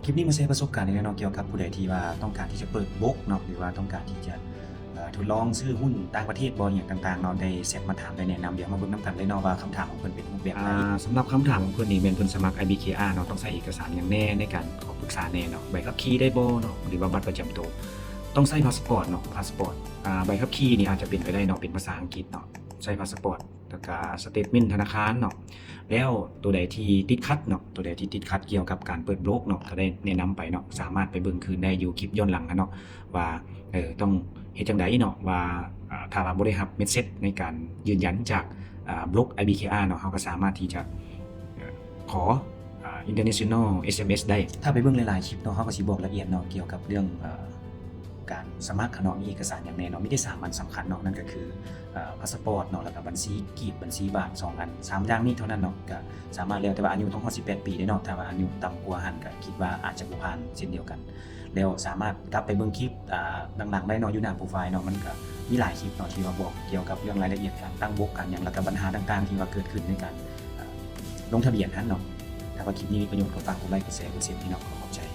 ຄລິບນີ້ມາແຊປະສົບການນີ້ແຫຼະເນາະ ກ່ຽວກັບຜູ້ໃດທີ່ວ່າຕ້ອງການທີ່ຈະເປີດໂບຣກເນາະ ຫຼືວ່າຕ້ອງການທີ່ຈະ ເອີ ທົດລອງຊື້ຫຸ້ນຕ່າງປະເທດບໍ່ ອີ່ຫຍັງຕ່າງໆເນາະ ໄດ້ແຊັດມາຖາມ ໄດ້ແນະນຳ. ດຽວມາເບິ່ງນຳກັນເລີຍເນາະວ່າຄຳຖາມຂອງເພິ່ນເປັນຮູບແບບໃດ. ອາ ສຳລັບຄຳຖາມຂອງເພິ່ນນີ້ແມ່ນເພິ່ນສະໝັກ IBKR ເນາະ ຕ້ອງໃຊ້ເອກະສານຫຍັງແດ່ໃນການຂໍປຶກສາແດ່ເນາະ ໃບຂັບຂີ່ໄດ້ບໍ່ເນາະ ຫຼືວ່າບັດປະຈຳໂຕ ຕ້ອງໃຊ້ພາສປອດເນາະ ພາສປອດ ອາ ໃບຂັບຂີ່ນີ້ອາດຈະເປັນໄປໄດ້ເນາະ ເປັນພາສາອັງກິດເນາະ ໃຊ້ພາສປອດ ແລ້ວກະສະເຕດເມັນທະນາຄານເນາະ. ແລ້ວໂຕໃດທີ່ຕິດຂັດເນາະ ໂຕໃດທີ່ຕິດຂັດກ່ຽວກັບການເປີດໂບຣກເນາະ ກະໄດ້ແນະນຳໄປເນາະ ສາມາດໄປເບິ່ງຄືນໄດ້ຢູ່ຄລິບຍ້ອນຫຼັງຫັ້ນເນາະ ວ່າ ເອີ ຕ້ອງເຮັດຈັ່ງໃດເນາະ ວ່າ ອາ ຖ້າວ່າບໍ່ໄດ້ຮັບເມັດເຊັດໃນການຢືນຢັນຈາກ ອາ ໂບຣກ IBKR ເນາະ ເຮົາກະສາມາດທີ່ຈະ ເອີ ຂໍ ອາ international SMS ໄດ້. ຖ້າໄປເບິ່ງຫຼາຍໆຄລິບເນາະ ເຮົາກະຊິບອກລະອຽດເນາະ ກ່ຽວກັບເລື່ອງ ເອີ ການສະໝັກຫັ້ນເນາະ ມີເອກະສານຫຍັງແດ່ເນາະ ມີແຕ່ສາມອັນສຳຄັນເນາະ ນັ້ນກະຄື ເອີ ພາສປອດເນາະ ແລ້ວກະບັນຊີກີບ ບັນຊີບາດ ສອງອັນ ສາມຢ່າງນີ້ເທົ່ານັ້ນເນາະ ກະສາມາດແລ້ວ ແຕ່ວ່າອາຍຸຕ້ອງຮອດສິບແປດປີເດ້ເນາະ ຖ້າວ່າອາຍຸຕ່ຳກວ່າຫັ້ນກະຄິດວ່າອາດຈະບໍ່ຜ່ານເຊັ່ນດຽວກັນ. ແລ້ວສາມາດກັບໄປເບິ່ງຄລິບ ອາ ຫຼັງໆໄດ້ເນາະ ຢູ່ໜ້າໂປຣໄຟລ໌ເນາະ ມັນກະມີຫຼາຍຄລິບເນາະ ທີ່ວ່າບອກກ່ຽວກັບເລື່ອງລາຍລະອຽດການຕັ້ງໂບຣກ ການຫຍັງ ແລ້ວກະບັນຫາຕ່າງໆທີ່ວ່າເກີດຂຶ້ນໃນການ ອາ ລົງທະບຽນຫັ້ນເນາະ. ຖ້າວ່າຄລິບນີ້ມີປະໂຫຍດ ກໍຝາກກົດໄລ ກົດແຊ ກົດເຊັບໃຫ້ເນາະ ຂໍຂອບໃຈ.